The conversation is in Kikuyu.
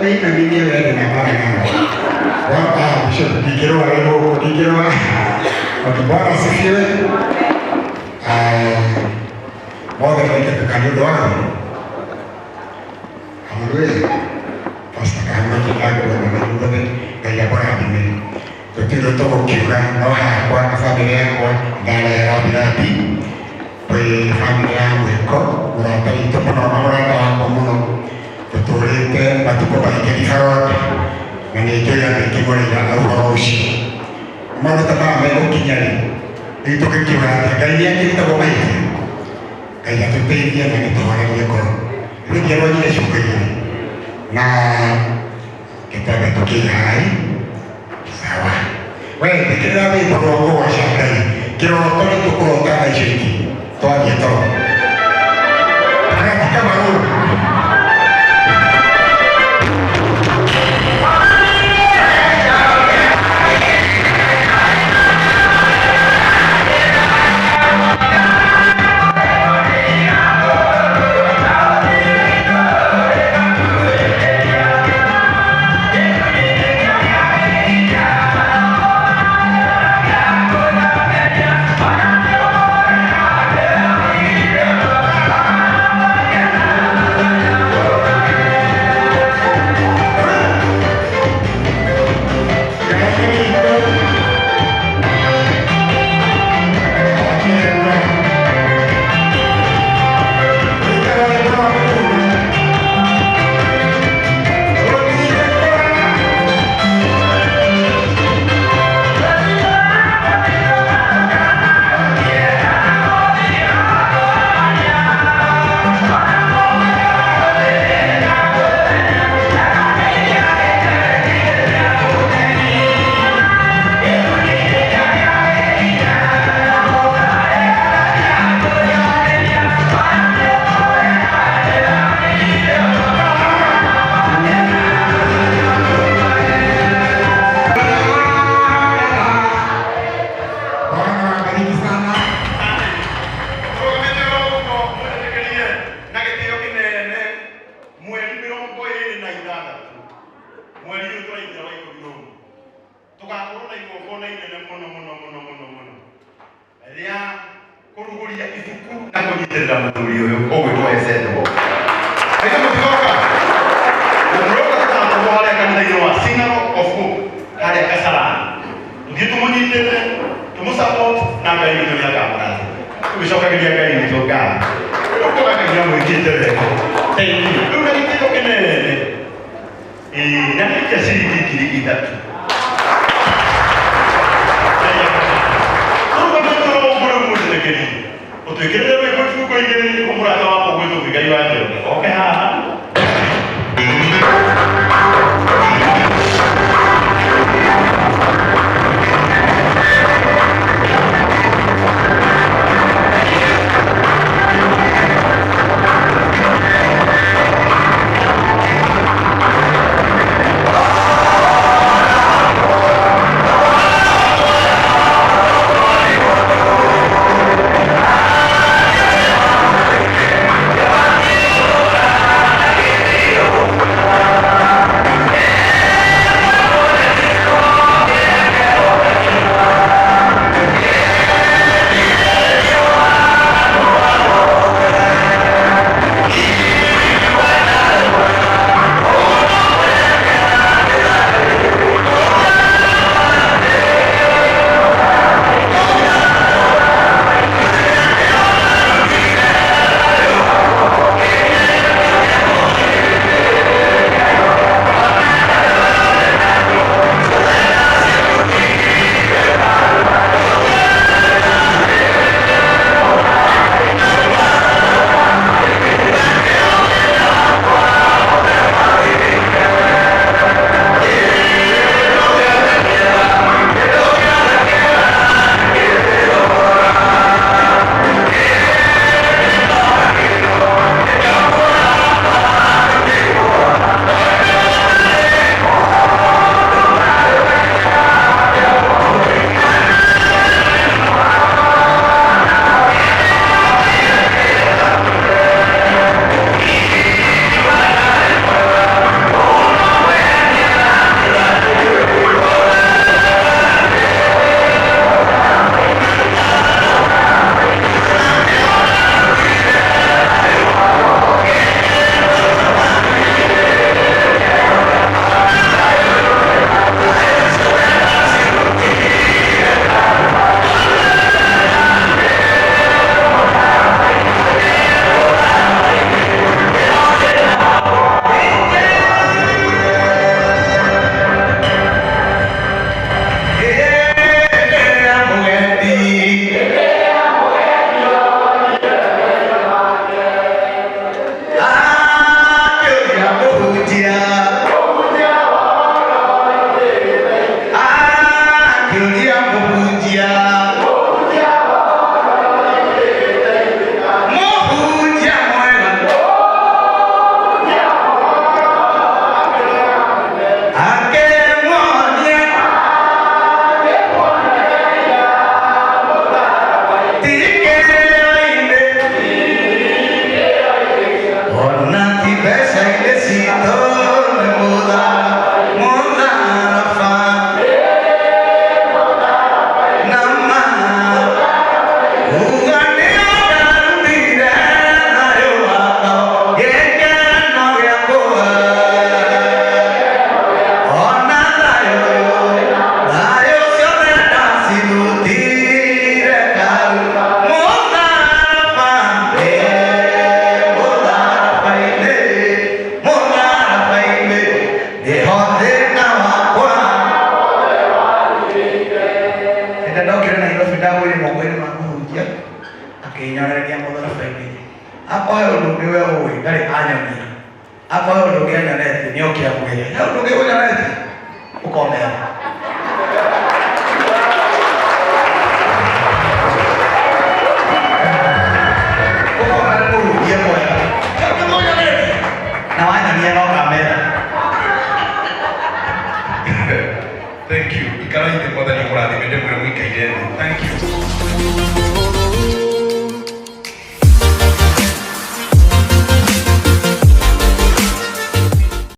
Wĩinamĩrie wene na mara. Bwana Bishop ndingĩrũa wĩ gũkũ ndingĩrũa. Okay, Bwana asifiwe. Mothe mekĩkaga nĩ ũndũ wa Haleluya. Pastor Kahamaki ndakuona na ithuothe Ngai akũrathime. Tũtirĩ tũgũkiuga no hakwa na bamĩrĩ yakwa ndarehe rambirambi kwĩ bamĩrĩ ya Mwĩko, mũrata witũ mũno na mũrata wakwa mũno, tũtũrĩte matukũ maingĩ River na nĩ njũĩ andũ aingĩ mũraiga ũhoro ũcio. Maũndũ ta maya megũkinya rĩ, rĩu tũgĩkiuga atĩ Ngai nĩ akĩrutagwo mahĩtia. Ngai atũteithie na gĩtũhorerie ngoro. Rĩu ndiarwanyire cuka igĩrĩ na gĩtwambe tũkĩihai sawa. We ĩkĩrĩra rwĩmbo rwa kũgoca Ngai kĩroto nĩ tũkũrota thaa icio ingĩ twathiĩ toro. Agatika marũrũ. Bwana awabariki sana. Tũrũgamĩte oro ũguo mũnjĩtĩkĩrie na gĩtĩo kĩnene mweri 26 mweri ũyũ tũraingĩra wa 11 tũgakorwo na igongona inene mũno mũno mũno mũno mũno rĩa kũrugũria ibuku na kũnyitĩrĩra mũthuri ũyũ ũgwĩtwo Ezekiel. Aitha mũtigoka na mũroka tũgakorwo harĩa kanitha-inĩ wa Singer of Hope harĩa Kasarani tũthiĩ tũmũnyitĩrĩre tũmũ support na Ngai witũ nĩ akamũrathima. Tũgĩcokagĩria Ngai witũ ngatho rĩu kuona Ngai nĩ amwĩkĩte wega. Thank you. Rĩu na gĩtĩo kĩnene ĩĩ na nĩ kĩa ciringi 3,000. Tũrũgamĩte oro ũguo rĩu mũnjĩtĩkĩrie ũtwĩkĩrĩre rwĩmbo ibungo igĩrĩ nĩguo mũrata wakwa gwĩtwo Mũigai wa Njoroge oke haha. Ũkĩnyonereria mũtharaba-inĩ. Akorwo he ũndũ ũngĩ we ũĩ ndarĩ anyonia, akorwo he ũndũ ũngĩ anyonetie, nĩ oke amwĩre. He ũndũ ũngĩ ũnyonetie ũkomera. Ũkomera mũhunjia mwega. He ũndũ ũngĩ ũnyonetie na wanyonia no kamera. Thank you. Ikarai thĩ, Mwathani amũrathime, ndĩmwĩre mũikaire thĩ. Thank you.